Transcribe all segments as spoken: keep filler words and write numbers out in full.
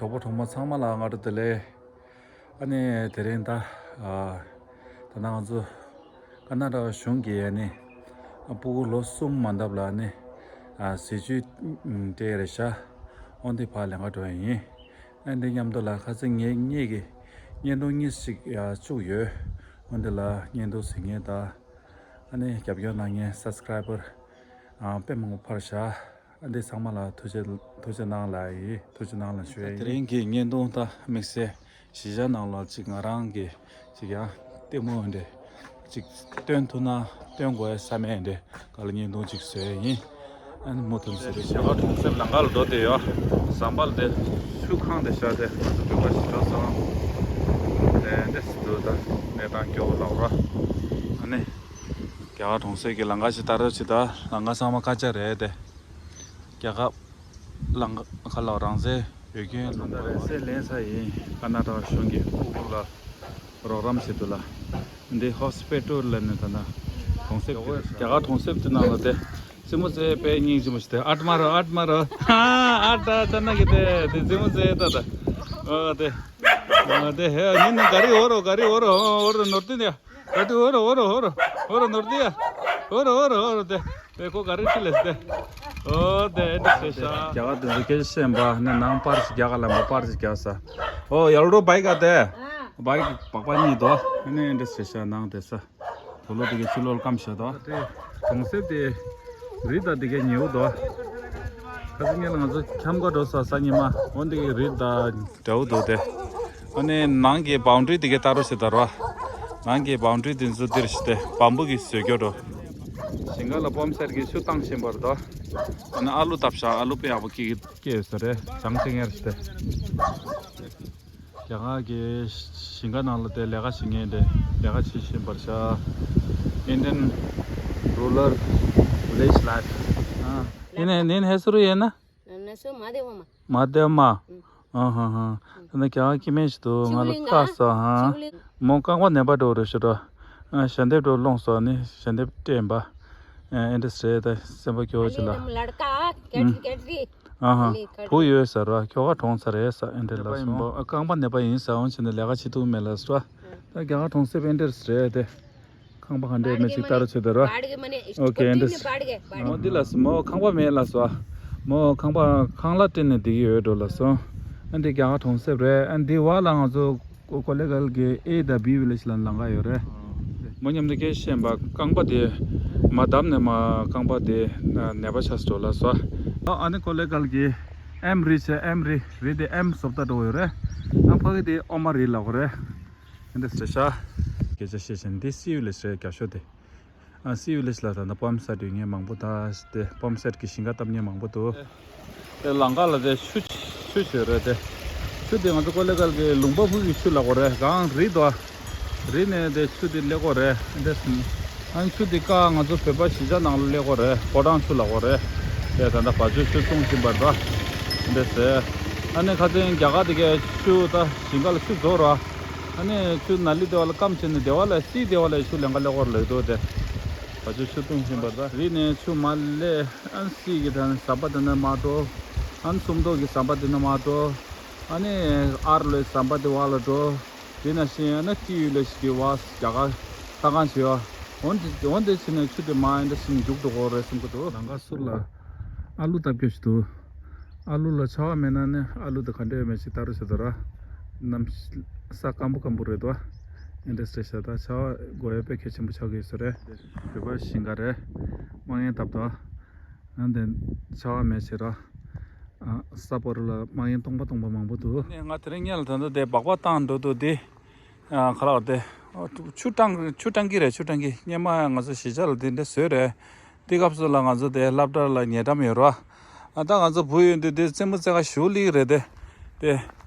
གྲོགས་པོ་གྲོགས་མོ་ཚང་མ་ལ་སྔ་དྲོ་བདེ་ལེགས། ཨ་ནི་དེ་རིང་ད་ཨ་ད་ནང་ང་ཚོ་ཀར་ན་ཊ་ཀ་གཞུང་གིས་ཨ་ནི་ཨ་སྤུ་གུ་ལོ་གསུམ་མ་འདབ་ལ་ཨ་ནི་ཨ་ཟས་བཅུད་སྤྲད་ཡ་རེད་ཤག་འོ་འདི་ཕར་ལེན་ག་འགྲོ་ཡ་ཡིན། ཨ་འདི་མཉམ་དུ་ལ་ཁ་སང་ངེད་གཉིས་ཀྱིས་བརྙན་ཐུང་གཉིས་ཤིག་ཡ་བཅུག་ཡོད། འོ་འདི་ལ་བརྙན་ཐུང་གཟིགས་མཁན་དང་ཨ་ནི་རྒྱབ་སྐྱོར་གནང་མཁན་སབ་སི་ཀ་རའི་བར་ཨ་དཔེ་མང་པོ་འཕར་ཤག་འདི་ཚང་མ་ལ་ཐུགས་རྗེ་ཐུགས་རྗེ་གནང་ལ་ཡིན། ཐུགས་རྗེ་གནང་ལ་ཞུ་ཡ་ཡིན། དེ་རིང་གི་བརྙན་ཐུང་ད་དམིགས་བསལ་གཞིས་ཆགས་ནང་ལ་ཅིག་ང་རང་གི་ཅིག་ཡང་ལྟད་མོ་འདྲ་ཅིག་སྟོན་ཐུབ་ན་སྟོན་དགོས་བསམ་ཡས་འདྲ་ག་ལ་བརྙན་ཐུང་ཅིག་བཟོས་ཡ་ཡིན། ཨ་ནི་མུ་མཐུད་ཟེར་རེ་བྱ་བ་གྲོང་གསེབ་ལམ་ཁ་ལ་འགྲོ་བསྡད་ཡོད། ཟམ་པ་ལ་དེ་ཆུ་ཁང་དེ་ཤར་དེ་ང་ཚོ་བོད་པ་ཞིག་འགྲོ་སོང་། དེ་འདྲ་སི་ཏུ་ད་གནས་སྟངས་སྐྱོ་བོ་ལབ་ར། ཨ་ནི། རྒྱ་གར་གྲོང་གསེབ་ཀྱི་ལམ་ཁ་ཞིག་ལྟ་རོགས་བྱེད་དང་། ལམ་ཁ་ཚང་མ་དཀར་ཆག་རེད་དེ། རྒྱ་གར་ལམ་ཁ་ལ་རང་བཙན་བོད་ཁྱོན་ལུང་པ་རེད། སེ་ལེན་ས་ཡིན། ཀར་ན་ཊ་ཀ་གཞུང་གིས་སྤུ་གུ་ལ་རོགས་རམ་བྱེད་དུ་ལ། འདི་ཧོ་སི་པི་ཊལ་ལ་ནི་ད་ན་གྲོང་གསེབ་དེ་རེད། རྒྱ་གར་གྲོང་གསེབ་དེ་ནང་ལ་དེ་རྩེད་མོ་རྩེ་དཔེ་སྙིང་རྗེ་མོ་ཞིག་དེ། ཨ་ཏི་མ་རོ་ཨ་ཏི་མ་རོ། ཨ་ཏི་ཅ་ན་གི་དེ་དེ་རྩེད་མོ་རྩེ་ད་ད། ཨ་དེ་ཨ་དེ་ཧེ་ཉིན་ནི་ག་རི་འོ་རོ་ག་རི་འོ་རོ་འོ་རོ་ནོར་ཏི་ནི་ཡ། ད་དུ་འོ་རོ་འོ་རོ་འོ་རོ་འོ་རོ་ནོར་དི་ཡ། འོ་རོ་འོ་རོ་འོ་རོ་དེ་དེ་ཁོ་ག་རེ་ཁྲི་ལེས་དེ། འོ་དེ་ཨེ་འདྲ་ཟེར་ཤག་རྒྱ་གར་དེ་ཚོ་སྐད་ཆ་བཤད་པ་ནི་ནང་པར་ཞིག་རྒྱ་གར་ལ་མ་པར་ཞིག་རྒྱག་ས། འོ་ཡལ་རོ་བའི་ག་དེ། བའི་པགས་པ་གཉིས་དོ་ནི་ཨེ་འདྲ་ཟེར་ཤག་ནང་དེ་ས། དོ་ལོ་དེ་གའི་ཕྱི་ལོགས་སྐམ་ཤག་དོ། དེ་གྲོང་གསེབ་དེ་རི་དང་དེ་གའི་ཉེའུ་དོ། ཁ་སང་ཉིན་ལ་ང་ཚོ་འཁྱམ་ག་འགྲོ་ས་སང་ཉིན་མ་འོ་དེ་གའི་རི་དང་། འདྲ་བོ་འདུག་སྟེ། ཨ་ནི་ནང་གི་བའུན་ཌ་རི་དེ་གའི་ལྟ་རོགས་བྱེད་ད་རོ། ནང་གི་བའུན་ཌ་རི་དེ་ཚོ་འདིར་ཞིག་སྟེ་བམ་བུ་གིས་བཟོས་ཀྱོག་འགྲོ། ཞིང་ཁ་ལ་སྤོམ་སེར་གྱི་ཆུ་བཏང་བཞིན་པར་དོ། ཨ་ནི་ཨ་ལུ་བཏབ་ཤག་ཨ་ལུ་དཔེ་ཡག་པོ་སྐྱེ་སྐྱེ་ཡོད་ས་རེད། བྱང་ཆེ་ངེར་ཞིག་སྟེ། རྒྱ་གར་གྱི་ཞིང་ཁ་ནང་ལ་དེ་ལས་ཀ་བྱེད་མཁན་དེ་ལས་ཀ་བྱེད་བཞིན་པར་ཤག Indian Rural Village Life། ཨ་ཡིན་ནའི་ནིན་ཧེ་སུ་རུ་ཡིན་ན། ན་སོ་མ་དེ་བ་མ། མ་དེ་མ། ཨ་ཧ་ཧ། ད་ནི་རྒྱ་གར་སྐྱེ་དམན་ཞིག་འདུག་ང་ལ་བཀག་སོང་ཧ། མོ་རྐང་པ་ནད་པ་འདྲ་བོ་རེད་ཤག་འགྲོ། ཨ་ཞལ་འདེབས་འགྲོ་སློང་སོང་ནི་ཞལ་འདེབས་སྤྲད་པ། ཨ་ཨེ་འདྲ་རེད་ད་སེམས་པ་སྐྱོ་བོ་ཅིག་ལ། ལམ་ལར་ཀ་ཀེ་ཏི་ཀེ་ཏི་རི། ཨ་ཧ། བུ་ཡོད་ཟེར་བ་ཁྱོ་ག་གྲོངས་ཚར་རེད་ཟེར་ཨེ་འདྲ་ལ་སོང་། རྐང་པ་ནད་པ་ཡིན་ཟེར་འོང་བྱས་ནས་ལས་ཀ་བྱེད་ཐུབ་མེད་ལ་ཟེར་བ། ད་རྒྱ་གར་གྲོང་གསེབ་ཨེ་འདྲ་རེད་དེ། ཁང་པ་ག་འདྲས་མེད་ཅིག་ལྟ་རུ་བྱེད་དོ་ར། ཨོ་ཀེ་འདྲས། མོ་འདི་ལ་སོ་མོ་ཁང་པ་མེད་ལ་སོ། མོ་ཁང་པ་ཁང་གླ་སྤྲད་ནས་བསྡད་ཀྱི་ཡོད་འགྲོ་ལ་སོ། ཨ་འདི་རྒྱ་གར་གྲོང་གསེབ་རེད། ཨ་འདི་བ་ལ་ང་ཚོ་ཀོ་ལེ་གལ་གྱི་ཨེ་དང་བི་ཝི་ལེ་ཇི་ལ་ལམ་ཁ་ཡོད་རེད། མོ་མཉམ་དུ་སྐད་ཆ་བཤད་པ་རྐང་པ་དེ་མ་བསྡམས་ནས་མ་རྐང་པ་དེ་ནད་པ་ཆགས་འགྲོ་ལ་སོ། ཨ་ནི་ཀོ་ལེ་གལ་གྱི་ཨེམ་རི་བྱས་ཨེམ་རི་རི་དེ་ཨེམ་བཟོ་ལྟ་འགྲོ་ཡོད་རེད། ཨ་ཕ་གི་དེ་ཨོ་མ་རི་ལབ་དགོས་རེད། འདི་སེ་ཤ། སྐད་ཆ་བཤད་བཞིན་འདི་སི་ཝི་ལེ་ཇི་རེད། རྒྱབ་ཤོག་དེ། ཨ་སི་ཝི་ལེ་ཇི་ལ་ད་ལྟ་སྤོམ་ས་སྤྲོད་མཁན་མང་པོ་ད་དེ་སྤོམ་སེར་གྱི་ཞིང་ཁ་བཏབ་མཁན་མང་པོ་འདུག་དེ་ལམ་ཁ་ལ་དེ་ཆུ་ཆུ་ཆུ་རེད་དེ། ཆུ་དེ་ང་ཚོ་ཀོ་ལེ་གལ་གྱི་ལུང་པ་ཕུག་གི་ཆུ་ལབ་དགོས་རེད། གངས་རི་དོ། རི་ནས་དེ་ཆུ་དེ་སླེབས་དགོས་རེད་འདི། ཨ་ནི་ཆུ་དེ་ཀ་ང་ཚོ་བོད་པ་གཞིས་ཆགས་ནང་ལ་སླེབས་དགོས་རེད། ཕོ་བྲང་ཆུ་ལབ་དགོས་རེད། དེ་ད་ལྟ་བ་ཕྱུགས་ཆུ་འཐུང་བཞིན་པ་རེད་པ། འདི་ཟེར། ཨ་ནི་ཁ་སང་རྒྱ་གར་དེ་གའི་ཆུ་ད་ཞིང་ཁ་ལ་ཆུ་རྫོགས་ར། ཨ་ནི་ཆུ་ན་ལི་དེ་བ་ལ་སྐམ་བྱས་ནས་དེ་བ་ལ་སི་དེ་བ་ལ་ཆུ་ལེན་ག་ལེ་གོར་ལེ་དོ་དེ། བ་ཆུ་ཆུ་བཏུང་བཞིན་པ་ད་རི་ནས་ཆུ་མ་ལེ། ཨ་ནི་སི་གི་ད་ནི་ཟམ་པ་དེ་ན་མ་འགྲོ། ཨ་ནི་སུམ་མདོ་གི་ཟམ་པ་དེ་ན་མ་འགྲོ། ཨ་ནི་ཨར་ལོའི་ཟམ་པ་དེ་བ་ལ་འགྲོ། དེ་ན་ཤི་ཨ་ནི་ཏི་ཡུ་ལེ་ཞིག་གི་བ་རྒྱ་གར་ས་ཁང་ཞིག་ཡོད། འོན་ཏེ་འོན་ཏེ་ཕྱིན་ནས་ཆུ་དེ་མ་ཨེ་འདྲ་ཞིག་རྒྱུག་འགྲོ་གོ་རེད་བསམ་གི་འདུག་ལམ་ཁ་ཟུར་ལ་ཨ་ལུ་བཏབ་རྒྱུ་ཞིག་འདུག་ཨ་ལུ་ལ་ཆར་པ་མེད་ན་ནི་ཨ་ལུ་དེ་ག་འདྲ་ཡོད་མེད་ཅིག་ལྟ་རུ་བྱེད་དོ་ར། གནམ་ས་སྐམ་པོ་སྐམ་པོ་རེད་དོ། ཨེ་འདྲ་སེ་ཤ་ད་ཆར་པ་དགོས་ཡ་དཔེ་གལ་ཆེན་པོ་ཆགས་ཀྱི་ཡོད་ས་རེད། བོད་པ་ཞིང་ཁ་རེད། མ་ངན་བཏབ་དོ། ཨ་འདི་ཆར་པ་མེད་ཕྱིར་ར། ཨ་ས་པ་རུ་ལ་མ་ངན་སྟོང་པ་སྟོང་པ་མང་པོ་འདུག་ནས་ང་དེ་རིང་སྔོན་ལ་ད་ལྟ་དེ་སྦག་སྦག་བཏང་འགྲོ་འདུག་དེ། ཨ་ཁ་ལག་དེ། ཆུ་ཊང་ཆུ་ཊང་ཀི་རེད། ཆུ་ཊང་ཀི་སྔོན་མ་ང་ཚོ་གཞིས་ཆགས་ལ་དེ་འདྲ་བཟོས་རེད། དེ་སྐབས་སུ་ལ་ང་ཚོ་དེ་སློབ་གྲྭ་ལ་ཉེ་འགྲམ་ཡོད་ར། ཨ་ད་ང་ཚོ་བུ་ཡོད་དུས་དེ་རྩེད་མོ་རྩེ་ག་ཞུགས་ལིག་རེད་དེ། དེ་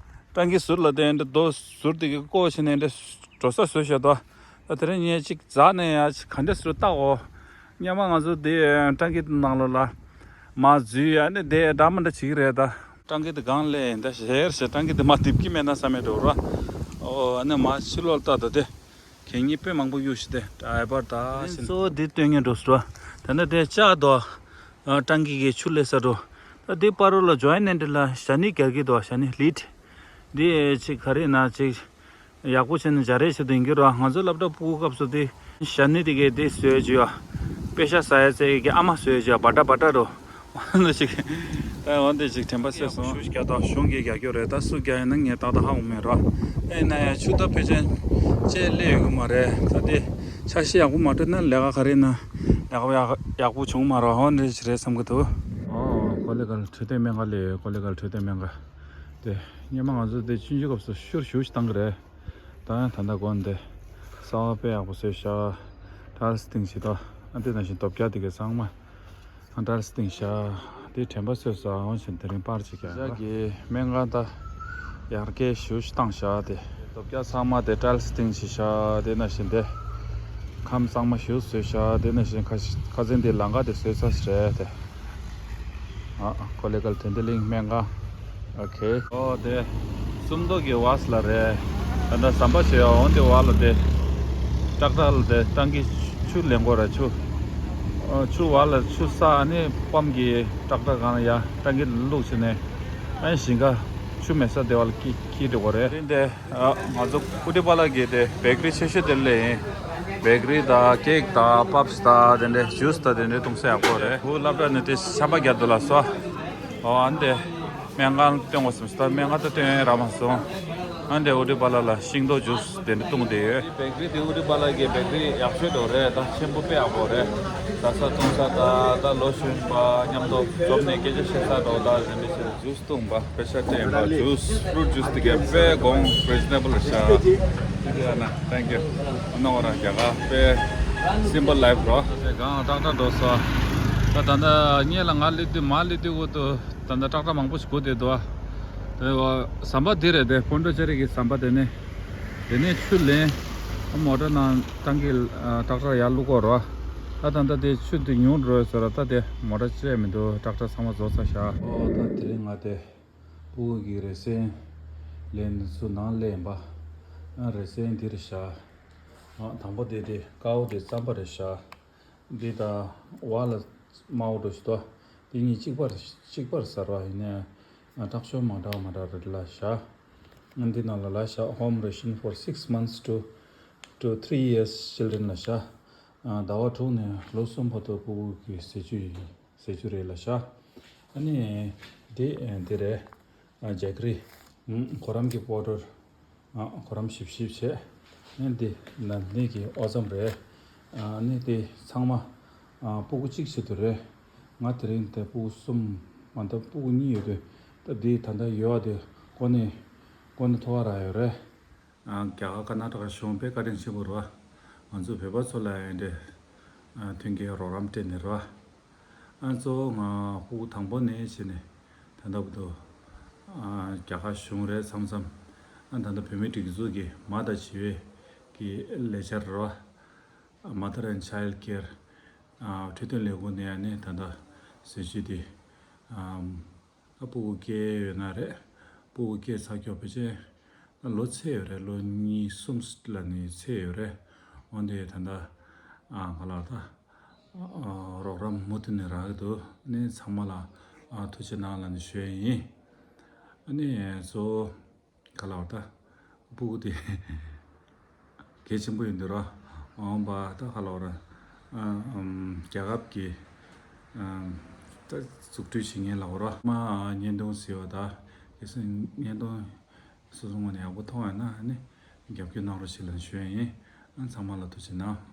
ཊང་ཀི་ཟུར་ལ་དེ་འདྲ་རྡོ་ཟུར་དེ་གི་བརྐོས་བྱས་ནས་འདྲ་འགྲོ་ས་བཟོས་བཞག་འདུག་ད་དེ་རིང་ངས་ཅིག་འཛེགས་ནས་ཡ་ཅིག་ག་འདྲ་ཟུར་བཏགས་འོ། སྔོན་མ་ང་ཚོ་དེ་ཊང་ཀི་ནང་ལོགས་ལ་མར་འཛུལ་ཡ་ནི་དེ་འདྲ་མི་འདྲ་བྱེད་ཀྱི་རེད་ད། ཊང་ཀི་དེ་སྒང་ལས་འདི་ཞེར་ཞེར་ཊང་ཀི་དེ་མར་རྡིབ་ཀྱི་མེད་ན་བསམ་ཡས་འགྲོ་ར། ཨོ་ཨ་ནི་མར་ཕྱི་ལོགས་ལྟ་ད་དེ་གད་སྙིགས་དཔེ་མང་པོ་གཡུགས་ཤི་དེ་ཌའི་པར་ད་ཤི། གཙོ་བོ་དེ་སྟོན་ཉན་འགྲོ་སོ། ད་ནི་དེ་ལྕགས་དོ། ཊང་ཀི་གི་ཆུ་ལེ་ས་འགྲོ། ད་དེ་པར་རོ་ལ་ཇོ་ཨིན་ནན་ཌི་ལ་ཞ་ནི་རྒྱག་གི་དོ། ཞ་ནི་ལིཌ། འདི་ཅིག་ག་རེ་ན་ཅིག་ཡག་པོ་བྱས་ནས་སྦྱར་རེས་བྱེད་དུ་ཡིན་གྱི་རོ། ང་ཚོ་སློབ་གྲྭ་ཕྲུ་གུ་སྐབས་སུ་དེ་ཞྭ་ནི་དེ་གས་དེ་བཟོས་བྱས་ཡོད། པེ་ཤ་ཟ་ཡ་ཚེ་གི་ཨ་མ་བཟོས་བྱས་ཡོད། བ་ཏྲ་བ་ཏྲ་རོ། འོ་ན་ཅིག་འོ་འདི་ཅིག་དྲན་པ་གསོས་སོང་། ཞུ་རྒྱག་དང་གཞུང་གི་རྒྱག་རྒྱུ་རེད། ད་སུ་རྒྱག་ཡིན་ན་ངས་ཏག་ཏག་ཧ་གོ་མེད་རོ། ཨེ་ན་ཡ་ཆུ་ད་ཕལ་ཆེར་ཅེ་སླེབས་ཡོད་གི་མ་རེད། ད་དེ་འཆར་གཞི་ཡག་པོ་མ་སྤྲོད་ན་ལས་ཀ་ག་རེ་ན་ལས་ཀ་ཡག་ཡག་པོ་བྱུང་མ་རོ། འོ་འདི་ཅིག་རེད་བསམ་གི་འདུག་ཨོ་ཀོ་ལེ་གལ་འཕྲོད་བསྟེན་སྨན་ཁང་སླེབས་ཡོད། ཀོ་ལེ་གལ་འཕྲོད་བསྟེན་སྨན་ཁང་། དེ་སྔོན་མ་ང་ཚོ་དེ་ཆུང་ཆུང་སྐབས་སུ་ཤུར་ཞུ་ཞིག་བཏང་གི་རེད། ད་ཡང་ད་ལྟ་དགོན་དེ་གསར་པ་དཔེ་ཡག་པོ་བཟོས་ཤག་ཊའིལ་སི་བཏིང་ཞིག་ད་ཨ་དེ་ནང་བཞིན་དོབ་རྒྱག་དེ་གའི་ཚང་མ་ཨ་ཊའིལ་སི་བཏིང་ཤག་དེ་དྲན་པ་གསོས་སོང་། འོན་ཀྱང་དེ་རིང་པར་ཅིག་ཀྱང་ཡག་གི་སྨན་ཁང་ད་ཡར་རྒྱས་ཞུ་ཞིག་བཏང་ཤག་དེ་དོབ་རྒྱག་ཚང་མ་དེ་ཊའིལ་སི་བཏིང་ཞིག་ཤག་དེ་ནང་བཞིན་དེ་ཁམས་གཙང་མ་ཞིག་བཟོས་ཤག་དེ་ནང་བཞིན་ཁ་ཁ་སང་དེ་ལམ་ཁ་དེ་བཟོས་ཚར་ཞིག་རེད་དེ། ཨ། ཀོ་ལེ་གལ་དོན་ལྡན་གླིང་སྨན་ཁང་། ཨོ་ཁེ། ཨོ་དེ། སུམ་མདོ་གི་བ་སི་ལ་རེད། ད་ལྟ་ཟམ་པ་བྱས་འོང་དེ་བ་ལ་དེ། ཊེག་ཊར་ལ་དེ་ཊང་གི་ཆུ་ལེན་དགོས་ར་ཆུ། ཨོ་ཆུ་བ་ལ་ཆུ་ས་ཨ་ནི་པམ་གི་ཊེག་ཊར་སྒང་ལ་ཡ་ཊང་གི་བླུགས་བྱས་ནས་ཨ་ནི་ཞིང་ཁ་ཆུ་མེད་ས་དེ་བ་ལ་ཁྱེར་ཁྱེར་འགྲོ་དགོས་རེད། དེ་རིང་དེ། ཨ། ང་ཚོ་ཨུ་ཏི་པ་ལ་གི་དེ་བེ་ཀ་རི་ཆེ་ཤོས་དེ་ལ་ཡིན། བེ་ཀ་རི་དང་ཀེག་དང་པབ་སི་དང་དེ་འདྲའི་ཇུས་དང་དེ་འདྲའི་བཏུང་ས་ཡག་པོ་རེད། ཁོ་སློབ་གྲྭ་ནས་དེ་ཤམ་པ་རྒྱག་འདུག་ལ་སོ། ཨོ་ཨ་ནི་དེ་སྨན་ཁང་སྟོན་དགོས་བསམ་སོང་། སྨན་ཁང་ད་སྟོན་ཡས་རག་མ་སོང་། ཨ་ནི་དེ་ཨུ་ཏི་པ་ལ་ལ་ཤིང་ཏོག་ཇུས་དེ་འདྲ་བཏུང་བསྡད་ཡོད། བེ་ཀ་རི་དེ་ཨུ་ཏི་པ་ལ་གི་བེ་ཀ་རི་ཡག་ཤོས་དེ་རེད། ད་ཆེན་པོ་དཔེ་ཡག་པོ་རེད། ཟ་ས་བཏུང་ས་ད་ད་ལོ་གཞོན་པ་མཉམ་དུ་འཛོམས་ནས་སྐད་ཆ་བཤད་ས་དེ་ད་དེ་འདྲ་བྱས། ཇུས་བཏུང་བ། པེ་ཤ་སྤྲད་པ། ཇུས། ཕུ་རུ་ཊི་ཇུས་དེ་ག་དཔེ་གོང་རི་ཛི་ནེ་བལ་ཤག་ཡ་ན། ཐེང་ཀྱུ། ཨ་ནོ་ར་རྒྱ་གར་དཔེ་སིམ་པལ་ལའིཕ་རོ། དེ་གང་ཏག་ཏག་འགྲོ་སོང་། ད་ད་ལྟ་སྔོན་ལ་ང་སླེབས་དུས་མ་སླེབས་དུས་འོག་ཏུ་ད་ལྟ་ཏག་ཏག་མང་པོ་ཞིག་སྒུག་བསྡད་འདུག་དེ་ཟམ་པ་འདི་རེད། དེ་པོན་ཌུ་ཅེ་རི་གི་ཟམ་པ་དེ་ནས། དེ་ནས་ཆུ་ལེན། མོ་ཊ་ནང་ཊང་གི་ཨ་ཏག་ཏག་ཡར་བླུག་དགོས་རོ། ད་ད་ལྟ་དེ་ཆུ་དེ་ཉུང་འགྲོ་ཡོད་ཟེར་ར། ད་དེ་མོ་ཊ་ཅི་ཡང་མི་འདུག་ཏག་ཏག་ཚང་མ་བཟོ་ཚར་ཤག་ཨོ་ད་དེ་རིང་ང་དེ་ཕྲུ་གུ་གི་རེ་སེན་ལེན་ཚུར་ནང་སླེབས་པ། ཨ་རེ་སེན་འདི་རེད་ཤག་ཨ་དང་པོ་དེ་དེ་དཀར་པོ་དེ་རྩམ་པ་རེད་ཤག་འདི་དང་བ་ལ་དམར་པོ་འདྲ་ཞིག་འདུག་དེ་གཉིས་གཅིག་པ་གཅིག་པ་ཟེར་བ་ཡིན་ནའི་ཨ་ཐག་ཆོད་མ་འདྲ་མ་འདྲ་རེད་ལ་ཤག་ཨ་འདི་ནང་ལ་ལ་ཤག home ration for six months to to three years children ལ་ཤག་ཨ་ཟླ་བ་དྲུག་ནས་ལོ་གསུམ་བར་དུ་ཕྲུ་གུ་གི་ཟས་བཅུད་ཡིན། ཟས་བཅུད་རེད་ལ་ཤག་ཨ་ནི་དེ་དེ་རེད། ཨ་ཇེ་ཀེ་རི། ཨ་གོ་རམ་གྱི་པའུ་ཌར། ཨ་གོ་རམ་ཞིབ་ཞིབ་བྱས། ཨ་དེ་ནན་ནི་གི་ཨོ་ཛམ་རེད། ཨ་ནི་དེ་ཚང་མ་ཨ་ཕྲུ་གུ་གཅིག་བྱེད་དུ་རེད། ང་དེ་རིང་དེ་ཕྲུ་གུ་གསུམ་མ་གཏོགས་ཕྲུ་གུ་གཉིས་ཡོད་དུས། ད་དེ་ད་ལྟ་ཡོད་པ་དེ་གོ་ནས་གོ་ནས་ཐོ་བ་རག་ཡོད་རེད། ཨ་རྒྱ་གར་ཀར་ན་ཊ་ཀ་གཞུང་དཔེ་བཀའ་དྲིན་ཆེན་པོ་རེད་བ། ང་ཚོ་བོད་པ་ཚོ་ལ་ཡང་འདྲ། ཨ་མཐུན་རྐྱེན་རོགས་རམ་སྤྲད་ནས་རེད་བ། ཨ་གཙོ་བོ་ང་ཕྲུ་གུ་དང་པོ་ནས་བྱས་ནས་ད་ལྟ་བར་དུ་ཨ་རྒྱ་གར་གཞུང་རེད་མཚམས་མཚམས། ཨ་ད་ལྟ་བོད་མིའི་སྒྲིག་འཛུགས་ཀྱི་མ་དང་བྱིས་པའི་གི་ལས་འཆར་རེད་བ། Mother and Child Care ཨ་འཕྲོད་བསྟེན་ལས་ཁུངས་ནས་ཡང་ནས་ད་ལྟ་ཟས་བཅུད་དེ་ཨ། ད་ཕྲུ་གུ་སྐྱེས་ཡོད་ན་རེད། ཕྲུ་གུ་སྐྱེས་ཚར་ཀྱོག་ཕལ་ཆེར་ད་ལོ་ཚད་ཡོད་རེད། ལོ་གཉིས་གསུམ་ལ་ནི་ཚད་ཡོད་རེད། འོན་ཏེ་ད་ལྟ་ཨ་ག་ལ་ད་ཨ་རོགས་རམ་མུ་མཐུད་ནས་རག་གི་འདུག་ཨ་ནི་ཚང་མ་ལ་ཨ་ཐུགས་རྗེ་གནང་ལབ་ནས་ཞུ་ཡ་ཡིན། ཨ་ནི་གཙོ་བོ་ག་ལ་བ་ད་ཕྲུ་གུ་དེ་གལ་ཆེན་པོ་ཡིན་འདུག་ར། འོང་པ་ད་ག་ལ་བ་ར། ཨ་ཨམ་རྒྱལ་ཁབ་ཀྱི་ཨམ་ད་འཛུགས་སྐྲུན་བྱེད་མཁན་ལ་བ་ར། མ་བརྙན་ཐུང་ཟེར་བ་ད་གལ་སྲིད་བརྙན་ཐུང་སོ་སོ་ངོས་ནས་ཡག་པོ་མཐོང་ཡོད་ན་ཨ་ནི་རྒྱབ་སྐྱོར་གནང་རོགས་ཞེས་ལབ་ཞུ་ཡ་ཡིན། ཨ་ཚང་མ་ལ་ཐུགས་རྗེ་གནང་།